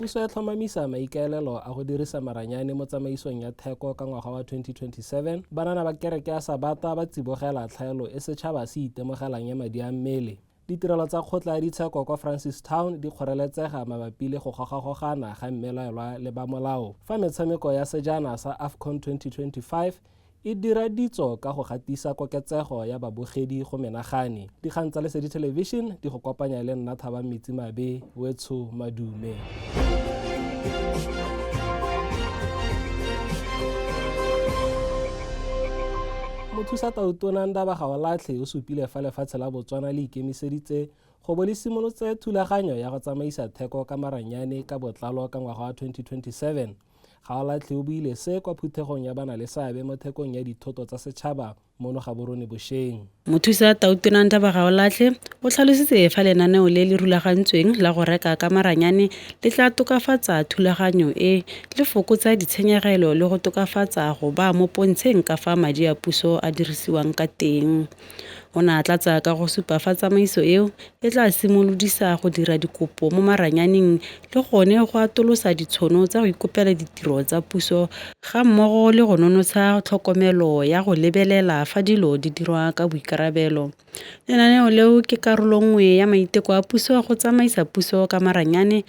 Phadiso e tlhomamisa maikaelelo a go dirisa maranyane mo tsamaisong ya theko ka ngwaga wa 2027. Banana ba kereke ya Sabata ba tsibogela tlhaelo e setšhaba se itemogelang ya madi a mmele. Ditirelo tsa kgotla ya ditsheko kwa Francistown di kgoreletsega mabapi le go gogagogana ga mmelaelwa le ba molao fa metshameko ya sejana sa AFCON 2025 e dira ditso ka go gatisa koketsego ya babogedi go menagane. Dikgang tsa Lesedi Television di go kopanya le nna Thabang Metsimabe, wetsho madume. Mothusa tautona Ndaba Gaolatlhe o supile fa lefatshe la Botswana le ikemiseditse go bo le simolotse thulaganyo ya go tsamaisa theko ka maranyane ka botlalo ka ngwaga wa 2027. Gaolatlhe o buile se kwa phuthegong ya bana le seabe mo thekong ya dithoto tsa setšhaba mono Gaborone bošeng. Mothusa Tautona Ndaba Gaolatlhe o tlhalositse fa lenaneo le le rulagantsweng la go reka ka maranyane le tla tokafatsa thulaganyo e, le fokotsa ditshenyegelo le go tokafatsa go ba mo pontsheng ka fa madi a puso a dirisiwang ka teng. O ne a tlatsa ka go supa fa tsamaiso eo e tla simolodisa go dira dikopo mo maranyaneng le gone go atolosa ditshono tsa go ikopela ditiro tsa puso ga mmogo le go nonotsha tlhokomelo ya go lebelela fa dilo di dirwa ka boikarabelo. Lenaneo leo ke karolo nngwe ya maiteko a puso a go tsamaisa puso ka maranyane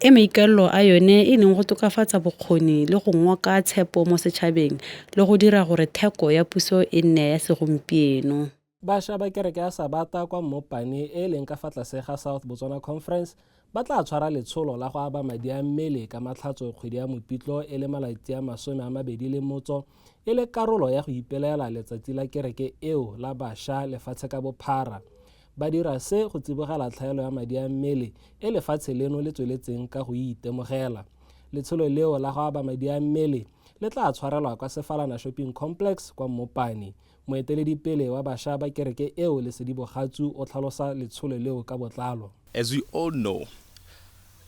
e maikaelelo a yone e leng go tokafatsa bokgoni le go ngoka tshepo mo setšhabeng le go dira gore theko ya puso e nne ya segompieno. Bašwa ba kereke ya Sabata kwa Mmopane e e leng ka fa tlase ga South Botswana Conference ba tla tshwara letsholo la go aba madi a mmele ka Matlhatso kgwedi ya Mopitlo e le malatsi a 28 e le karolo ya go ipelela letsatsi la kereke eo la bašwa lefatshe ka bophara. Ba dira se go tsibogela tlhaelo ya madi a mmele e lefatshe leno le tsweletseng ka go e itemogela. Letsholo leo la go aba madi a mmele le tla tshwarelwa kwa Sefalana Shopping Complex kwa Mmopane. Moeteledipele wa bašwa ba kereke eo Lesedi Bogatsu o tlhalosa letsholo leo ka botlalo. As we all know,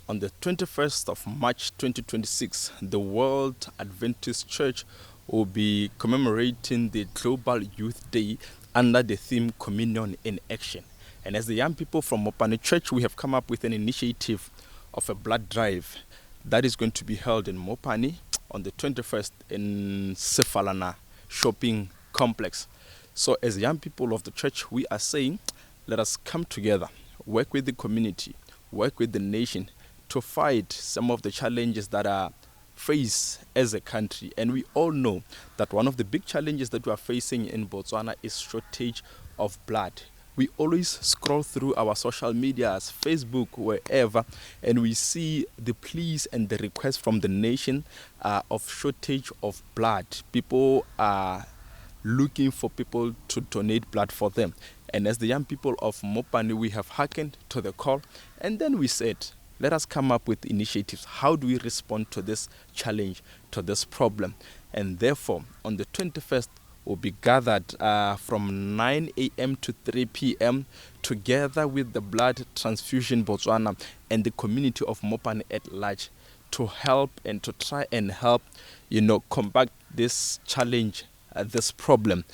on the 21st of March 2026, the World Adventist Church will be commemorating the Global Youth Day under the theme Communion in Action. And as the young people from Mopani Church, we have come up with an initiative of a blood drive that is going to be held in Mopani on the 21st in Sefalana Shopping Complex. So as young people of the church, we are saying, let us come together, work with the community, work with the nation to fight some of the challenges that are face as a country. And we all know that one of the big challenges that we are facing in Botswana is shortage of blood. We always scroll through our social medias, Facebook, wherever, and we see the pleas and the requests from the nation of shortage of blood. People are looking for people to donate blood for them. And as the young people of Mopani, we have hearkened to the call, and then we said, let us come up with initiatives. How do we respond to this challenge, to this problem? And therefore, on the 21st, we'll be gathered from 9 a.m. to 3 p.m. together with the Blood Transfusion Botswana and the community of Mopani at large to help and to try and help, combat this challenge, this problem.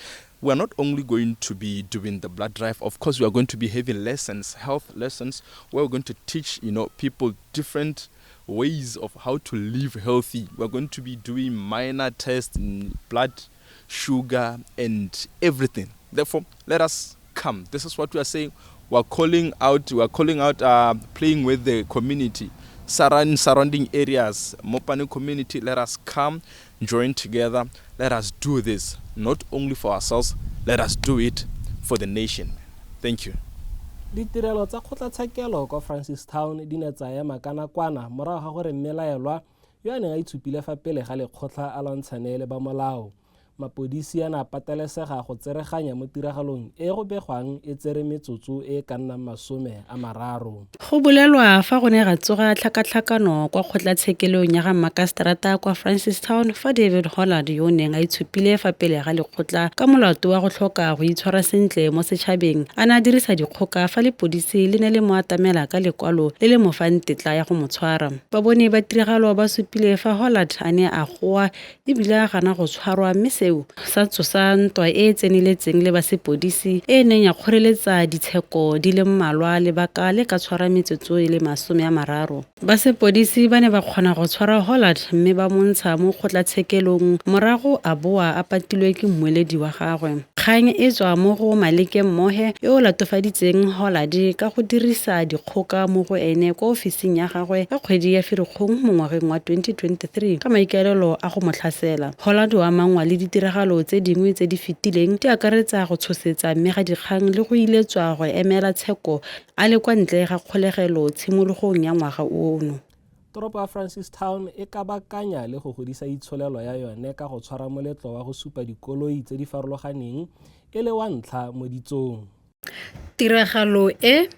We are not only going to be doing the blood drive, of course, we are going to be having lessons, health lessons, where we're going to teach, people different ways of how to live healthy. We're going to be doing minor tests in blood sugar and everything. Therefore, let us come. This is what we are saying. We are calling out, playing with the community, surrounding areas, Mopani community. Let us come, join together. Let us do this, not only for ourselves, let us do it for the nation. Thank you. Ditirelo tsa kgotlatshekelo kwa Francistown di ne tsa ema ka nakwana morago ga gore mmelaelwa yo a neng a itshupile fa pele ga lekgotla a lwantshane le ba molao. Mapodisi a ne a patelesega go tsereganya mo tiragalong e go begwang e tsere metsotso e ka nnang 30. Go bolelwa fa go ne ga tsoga tlhakatlhakano kwa kgotlatshekelong ya ga Makaseterata kwa Francistown fa David Hollard yo o neng a itshupile fa pele ga lekgotla ka molato wa go tlhoka go itshwara sentle mo setšhabeng a ne a dirisa dikgoka fa lepodisi le ne le mo atamela ka lekwalo le le mo fang tetla ya go mo tshwara. Baboni ba tiragalo ba supile fa Hollard a ne a goa ebile a gana go tshwarwa mme seo seo sa tsosa ntwa e e tseneletseng le ba sepodisi e e neng ya kgoreletsa ditsheko di le mmalwa lebaka le ka tshwara metsotso e le 30. Ba sepodisi ba ne ba kgona go tshwara Hollard mme ba mo ntsha mo kgotlatshekelong morago a boa a patilwe ke mmueledi wa gagwe. Kgang e tswa mo go Maleke Mmohe yo o latofaditseng Hollard ka go dirisa dikgoka mo go ene kwa ofising ya gagwe ka kgwedi ya Firikgong mo ngwageng wa 2023 ka maikaelelo a go mo tlhasela. Hollard o amanngwa le ditiragalo tse dingwe tse di fetileng di akaretsa go tshosetsa mmegadikgang le go iletswa go emela tsheko a le kwa ntle ga kgolegelo tshimologong ya ngwaga ono. Toropo ya Francistown e kabakanya le go godisa itsholelo ya yone ka go tshwara moletlo wa go supa dikoloi tse di farologaneng e le wa ntlha mo ditsong. Tiragalo e,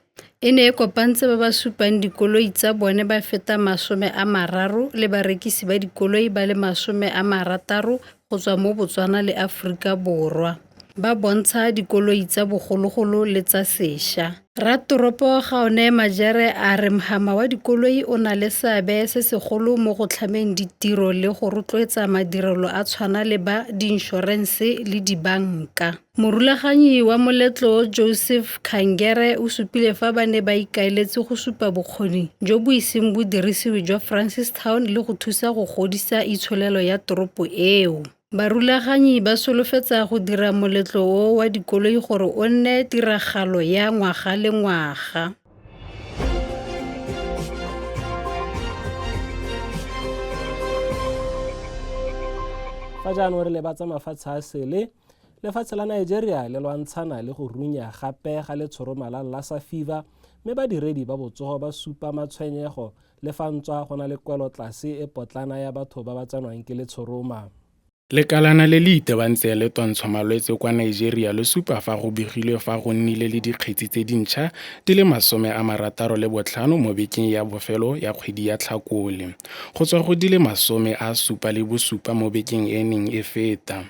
e ne e kopantse ba ba supang dikoloi tsa bone ba feta 30 le barekisi ba dikoloi ba le 60 go tswa mo Botswana le Aforika Borwa, ba bontsha dikoloi tsa bogologolo le tsa sešwa. Ratoropo Gaone Majere a re mhama wa dikoloi o na le seabe se segolo mo go tlhameng ditiro le go rotloetsa madirelo a tshwana le ba diinšorense le dibanka. Morulaganyi wa moletlo Joseph Kangere o supile fa ba ne ba ikaeletse go supa bokgoni jo bo iseng bo dirisiwe jwa Francistown le go thusa go godisa itsholelo ya toropo eo. Barulaganyi ba solofetsa go dira moletlo o wa dikoloi gore o nne tiragalo ya ngwaga le ngwaga. Fa jaanong re lebatsa mafatshe a sele, lefatshe la Nigeria le lwantshana le go runya gape ga letshoroma la Lassa fever, mme badiredi ba botsogo ba supa matshwenyego le fa ntswa go na le kwelotlase e potlana ya batho ba ba tsenwang ke letshoroma. Lekalana le le itebantseng le twantsho malwetse kwa Nigeria le supa fa go begilwe fa go nnile le dikgetsi tse dintšha di le 65 mo bekeng ya bofelo ya kgwedi ya Tlhakole, go tswa go di le 77 mo bekeng e e neng e feta.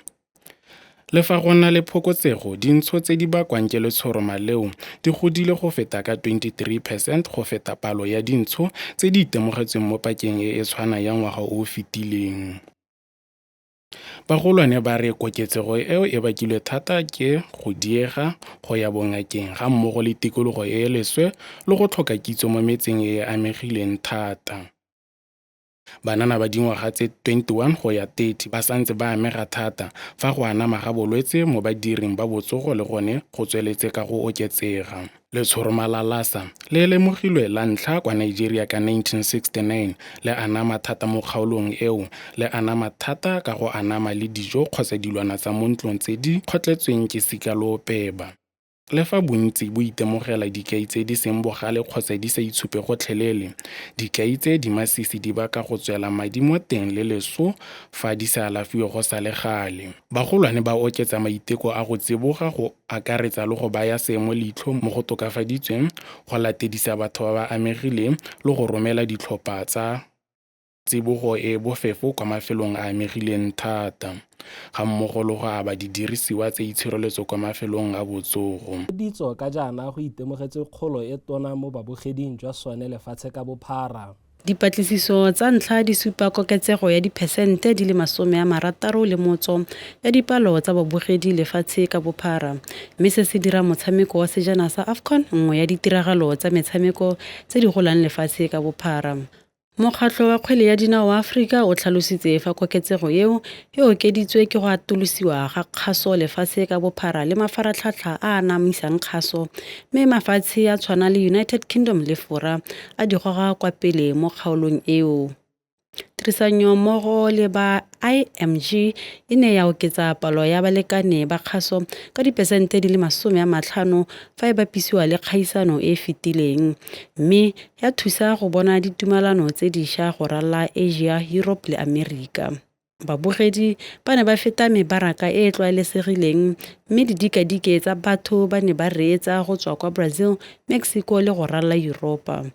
Le fa go na le phokotsego, dintsho tse di bakwang ke letshoroma leo di godile go feta ka 23 percent go feta palo ya dintsho tse di itemogetsweng mo pakeng e e tshwanang ya ngwaga o o fetileng. Bagolwane ba re koketsego eo e bakilwe thata ke go diega go ya bongakeng ga mmogo le tikologo e e leswe le go tlhoka kitso mo metseng e e amegileng thata. Banana ba dingwaga tse 21 go ya 30 ba santse ba amega thata fa go anama ga bolwetse mo badiring ba botsogo le gone go tsweletse ka go oketsega. Letshoroma la Lassa le lemogilwe la ntlha kwa Nigeria ka 1969, le anama thata mo kgaolong eo, le anama thata ka go anama le dijo kgotsa dilwana tsa mo ntlong tse di kgotletsweng ke sika loopeba. Le fa bontsi bo itemogela dikai tse di seng bogale kgotsa di sa itshupe gotlhelele, dikai tse di masisi di baka go tswela madi mo teng le leso fa di sa alafiwe go sa le gale. Bagolwane ba oketsa maiteko a go tsiboga go akaretsa le go baya seemo leitlho mo go tokafaditsweng, go latedisa batho ba ba amegileng le go romela ditlhopha tsa tsibogo e e bofefo kwa mafelong a amegileng thata, ga mmogo le go aba didirisiwa tsa itshireletso kwa mafelong a botsogo. Ditso ka jaana go itemogetse kgolo e tona mo babogeding jwa sone lefatshe ka bophara. Dipatlisiso tsa ntlha di supa koketsego ya diphesente di le 65 ya dipalo tsa babogedi lefatshe ka bophara, mme se se dira motshameko wa sejana sa AFCON nngwe ya ditiragalo tsa metshameko tse di golang lefatshe ka bophara. Mokgatlho wa kgwele ya dinao wa Aforika o tlhalositse fa koketsego eo e okeditswe ke go atolosiwa ga kgaso lefatshe ka bophara le mafaratlhatlha a a anamisang kgaso, mme mafatshe a tshwana le United Kingdom le Fora a di goga kwa pele mo kgaolong eo. Tirisanommogo le ba IMG e ne ya oketsa palo ya balekane ba kgaso ka diphesente di le 50 fa e bapisiwa le kgaisano e e fetileng, mme ya thusa go bona ditumalano tse dišwa go ralala Asia, Europe le Amerika. Babogedi ba ne ba feta mebaraka e e tlwaelesegileng mme didikadike tsa batho ba ne ba reetsa go tswa kwa Brazil, Mexico le go ralala Yuropa.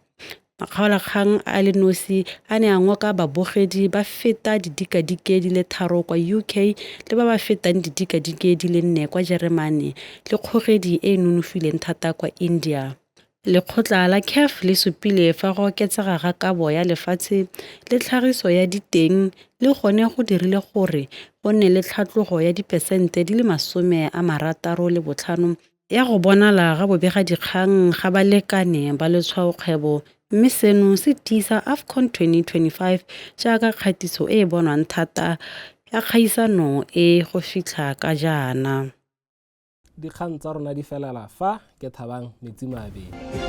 Makgaolakgang a le nosi a ne a ngoka babogedi ba feta didikadike di le 3 kwa UK le ba ba fetang didikadike di le 4 kwa Jeremane le kgogedi e e nonofileng thata kwa India. Lekgotla la CAF le supile fa go oketsega ga kabo ya lefatshe le tlhagiso ya diteng le gone go dirile gore go nne le tlhatlogo ya dipesente di le 65 ya go bonala ga bobegadikgang ga balekane ba letshwaokgwebo mme seno se tiisa AFCON 2025 jaaka kgatiso e e bonwang thata ya kgaisano e go fitlha ka jaana. Dikgang tsa rona di felela fa ke Thabang Metsimabedi.